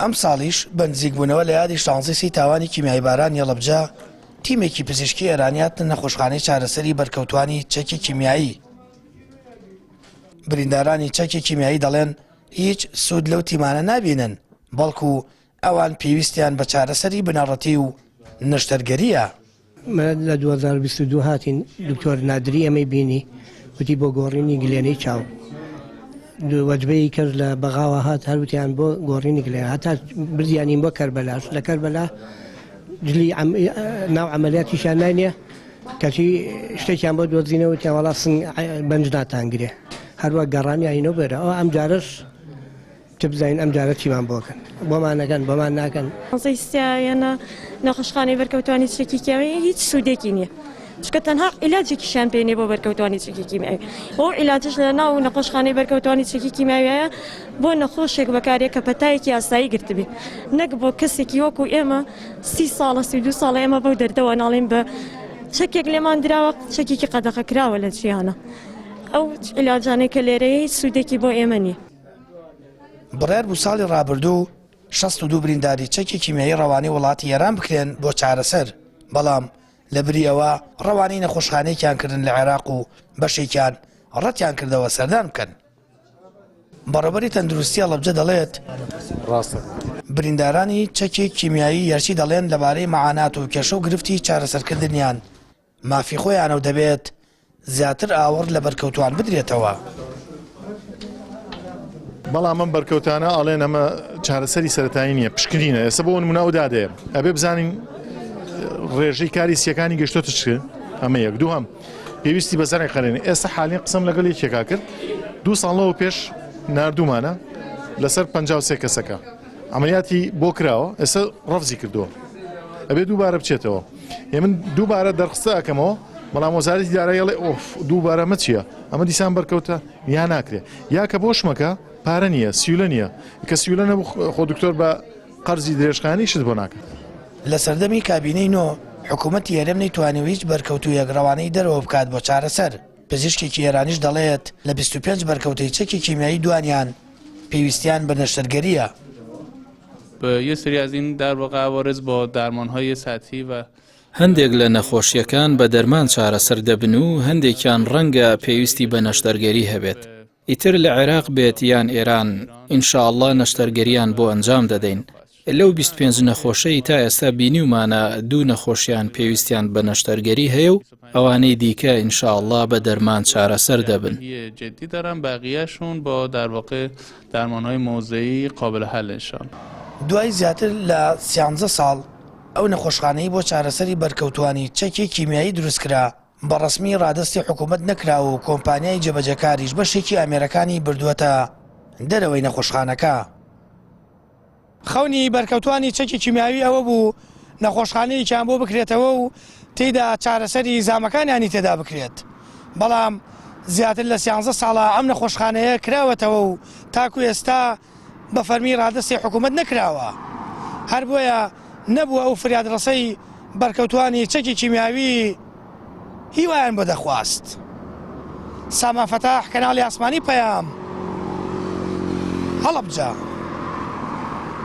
ئەمساڵیش بە نزیکبوونەوە لە یادی شانزەی سەی تاوانی کیمیاییبارانی هەڵەبجە، تیمێکی پزیشکی ئێرانی هاتنە نەخۆشخانەی چارەسەری بەرکەوتوانی چەکی کیمیایی. بریندارانی چەکی کیمیایی دەڵێن هیچ سوود لەو تیمانە نابینن، بەڵکو ئەوان پێویستیان بە چارەسەری بنەڕەتی و نەشتەرگەرییە. لە 2022 هاتین دکتۆر نادری ئێمەی بینی وتی بۆ گۆڕینی گلێنەی چاو وەجبەی کەس لە بەغاوە هات هەروتیان بۆ گۆڕینی گلێن هەتا بردیانین بۆ کەربەلاش لە کەربەلا جلی ناو عملیاتیشان ناینێ کەچی شتێکیان بۆ دۆزینەوە وتیان وەڵا سنگ بەنج ناتانگرێ هەروە گەڕانیانینەوە بێرە ئەو ئەم جارەش چ بزانین ئەم جارە چیمان بۆ کەن بۆمان نەکەن بۆمان ناکەن. مزەی سیایەنە نەخۆشخانەی بەرکەوتوانی چەکی کیمیایی هیچ سوودێکی نییە چونکە تەنها عیلاجێکیشیان پێ نییە بۆ بەرکەوتوانی چەکی کیمیایی ئەو عیلاجش لە ناو نەخۆشخانەی بەرکەوتوانی چەکی کیمیاویە بۆ نەخۆشێک بەکارێ کە پەتایەکی ئاسایی گرتبێ نەک بۆ کەسێکی وەکو ئێمە سی ساڵە 32 ساڵە ئێمە بەو دەردەوە ناڵین بە چەکێک لێمان دراوە چەکێکی قەدەغە کراوە لە جیهانە ئەو عیلاجانەی کە لێرەیە هیچ سوودێکی بۆ ئێمە نییە. بڕیار بوو ساڵی ڕابردوو 62 برینداری چەکی کیمیایی ڕەوانەی وڵاتی ئێران بکرێن بۆ چارەسەر، بەڵام لەبری ئەوە ڕەوانەی نەخۆشخانەیەکیان کردن لە عێراق و بەشێکیان ڕەتیان کردەوە سەردان بکەن. بەڕێوەبەری تەندروستی هەڵەبجە دەڵێت، بریندارانی چەکی کیمیایی هەرچی دەڵێن لەبارەی مەعانات و کێشە و گرفتی چارەسەرکردنیان مافی خۆیانە و دەبێت زیاتر ئاوڕ لە بەرکەوتوان بدرێتەوە. بەڵام ئەم بەرکەوتانە ئەڵێن ئەمە چارەسەری سەرەتایی نییە پشکنینە ئێستا بۆ نمونە ئەو دادەیە ئەبێ بزانین ڕێژەی کاری سیەکانی گەشتۆتە چ ئەمە یەک دووهەم پێویستی بە زەرعی قەرێنی ئێستا حالین قسەم لەگەڵ یەکێکا کرد دوو ساڵ لەوە پێش ناردوومانە لەسەر 53 کەسەکە عملیاتی بۆ کراوە ئێستا ڕەفزی کردووە ئەبێ دووبارە بچێتەوە ئێ من دووبارە دەرخستە ئەکەمەوە بەڵام وەزارەتی دارایی ئەڵێ ئۆف دووبارە ئەمە چییە ئەمە دیسان بەرکەوتە یا ناکرێ یا کە بۆشمەکە پارە نییە سیولە نییە کە سیولە نەبوو خۆ دکتۆر بە قەرزی درێژخایەنی شت بۆ ناکات. لە سەردەمی کابینەی نۆ، حکوومەتی هەرێم نەیتوانیوە هیچ بەرکەوتوویەک ڕەوانەی دەرەوە بکات بۆ چارەسەر. پزیشکێکی ئێرانیش دەڵێت، لە 25 بەرکەوتەی چەکی کیمیایی دوانیان پێویستیان بە نەشتەرگەرییە. هەندێک لە نەخۆشییەکان بە دەرمان چارەسەر دەبن و هەندێکیان ڕەنگە پێویستی بە نەشتەرگەری هەبێت. ئیتر لە عێراق بێت یان ئێران، ان شاء اللە نەشتەرگەریان بۆ ئەنجام دەدەین. لەو 25 نەخۆشەی تا ئێستا بینیومانە دوو نەخۆشیان پێویستیان بە نەشتەرگەری هەیە و ئەوانەی دیکە ان شاء اللە بە دەرمان چارەسەر دەبن. دوای زیاتر لە سیانزە ساڵ ئەو نەخۆشخانەی بۆ چارەسەری بەرکەوتووانی چەکی کیمیایی دروستکرا، بە ڕەسمی ڕادەستی حکوومەت نەکراوە و کۆمپانیای جێبەجێکاریش بەشێکی ئامێرەکانی بردووەتە دەرەوەی نەخۆشخانەکە. خەونی بەرکەوتوانی چەکی کیمیاوی ئەوە بوو نەخۆشخانەیەکیان بۆ بکرێتەوە و تێیدا چارەسەری زامەکانیانی تێدا بکرێت، بەڵام زیاتر لە سیانزە ساڵە ئەم نەخۆشخانەیە کراوەتەوە و تاکو ئێستا بە فەرمی ڕادەستی حکوومەت نەکراوە، هەر بۆیە نەبووە ئەو فریادڕەسەی بەرکەوتوانی چەکی کیمیاوی هیوایان بۆ دەخواست. سامان فەتاح، کەناڵی ئاسمانی پەیام، هەڵەبجە.